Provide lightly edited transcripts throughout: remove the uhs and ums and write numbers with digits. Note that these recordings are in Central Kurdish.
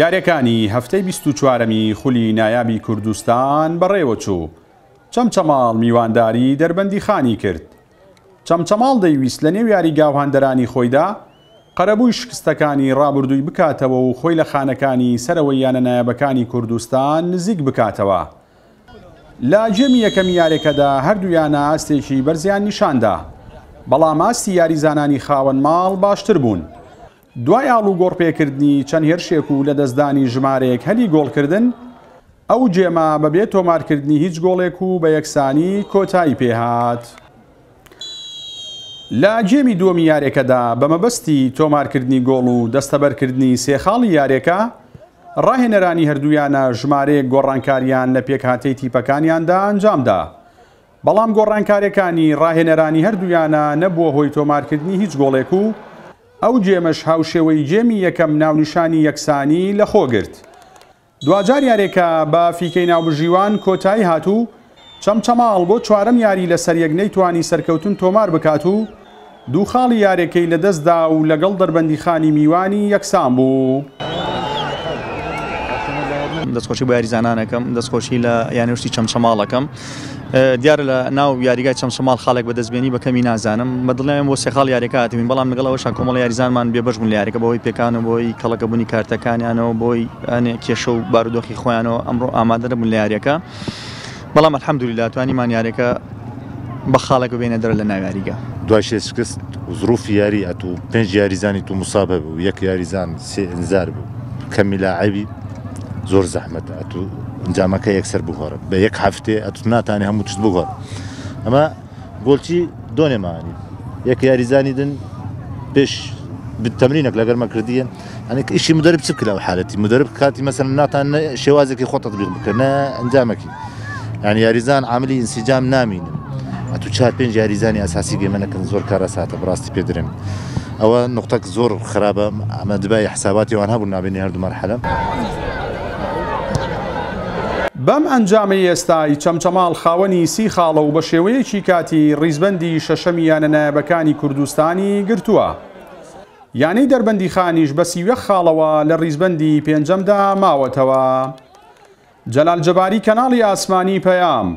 یاریەکانی هەفتەی 24ەمی خولی نایابی کوردستان بەڕێوەچوو. چەمچەماڵ میوانداری دەربەندیخانی کرد. چەمچەماڵ دەیویست لە نێو یاریگا و هاندەرانی خۆیدا قەرەبووی شکستەکانی ڕابردووی بکاتەوە و خۆی لە خانەکانی سەرەوەی یانە نایابەکانی کوردستان نزیک بکاتەوە. لە گێمی یەکەمی یاریەکەدا هەردوو یانە ئاستێکی بەرزیان نیشاندا، بەڵام ئاستی یاریزانانی خاوەن ماڵ باشتر بوون. دوای ئاڵوگۆڕپێکردنی چەند هێرشێک و لەدەستدانی ژمارەیەک هەلی گۆڵکردن، ئەو گێمە بەبێ تۆمارکردنی هیچ گۆڵێک و بە یەکسانی کۆتایی پێهات. لە گێمی دووەمی یاریەکەدا بە مەبەستی تۆمارکردنی گۆڵ و دەستەبەرکردنی سێ خاڵی یاریەکە، ڕاهێنەرانی هەردوویانە ژمارەیەک گۆڕانکاریان لە پێکهاتەی تیپەکانیاندا ئەنجامدا، بەڵام گۆڕانکاریەکانی ڕاهێنەرانی هەردوویانە نەبووە هۆی تۆمارکردنی هیچ گۆڵێک و ئەو گێمەش هاوشێوەی گێمی یەکەم ناونیشانی یەکسانی لەخۆگرت. دواجار یاریەکە بە فیکەی ناوبژیوان کۆتایی هات و چەمچەماڵ بۆ چوارەم یاری لەسەریەک نەیتوانی سەرکەوتن تۆمار بکات و دوو خاڵی یاریەکەی لەدەستدا و لەگەڵ دەربەندیخانی میوانی یەکسان بوو. دەستخۆشی بۆ یاریزانان ئەکەم، دەستخۆشی لە یانەی چەمچەماڵ ئەکەم. دیارە لە ناو یاریگای چەمچەماڵ خاڵێک بەدەست بێنی بە کەمی نازانم. بە دڵنیام بۆ سێ خاڵ یاریەکە هاتبین، بەڵام لەگەڵ ئەوەشا کۆمەڵە یاریزانمان بێبەش بوون لە یاریەکە بەهۆی پێکان و بەهۆی کەڵەکەبوونی کارتەکانیانەوە، بەهۆی ئەنێ کێشە و بارودۆخی خۆیانەوە ئەمڕۆ ئامادە نەبوون لە یاریەکە. بەڵام الحمدللە توانیمان یاریەکە بە خاڵێک ببینە دەرە لە ناو یاریگا. دوای شێ شکست و زروفی یاری ئەتوو پێنج یاریزانی تو مصاب هەبوو یەک یاریزان سێ ئینزار بوو کەمی لاعبی زۆر زەحمەتە ئەتوو ئەنجامەکە یەکسەر بگۆڕە بە یەک هەفتێ ئەتوو ناتانێ هەموو تشت بگۆڕ ئەمە گۆڵچی دۆنێمانی یەک یاریزانی دن پێش تەمرینێک لەگەر مە کردیە ئەنی ئیشی مدرب چ بکە لەو حالەتی مدرب کاتی مەسەن ناتان شێوازێکی خۆ تەطبیق بکە نە ئەنجامەکی یعنی یاریزان عاملی ئینسجام نامینن ئەتو چار پێنج یاریزانی ئەساسی گەمە نەکەن زۆر کارەساتە بەڕاستی پێ درێن ئەوە نقطەک زۆر خراپە ئەمە دبای حساباتی وان هەبوو نابینی هەردوو مەرحەلە. بەم ئەنجامەی ئێستای چەمچەماڵ خاوەنی سی خاڵە و بەشێوەیەکی کاتی ڕیزبەندی شەشەمی یانە نایابەکانی کوردستانی گرتووە. یانەی دەربەندیخانیش بە 31 خاڵەوە لە ڕیزبەندی پێنجەمدا ماوەتەوە. جەلال جەباری کەناڵی ئاسمانی پەیام،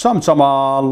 چەمچەماڵ.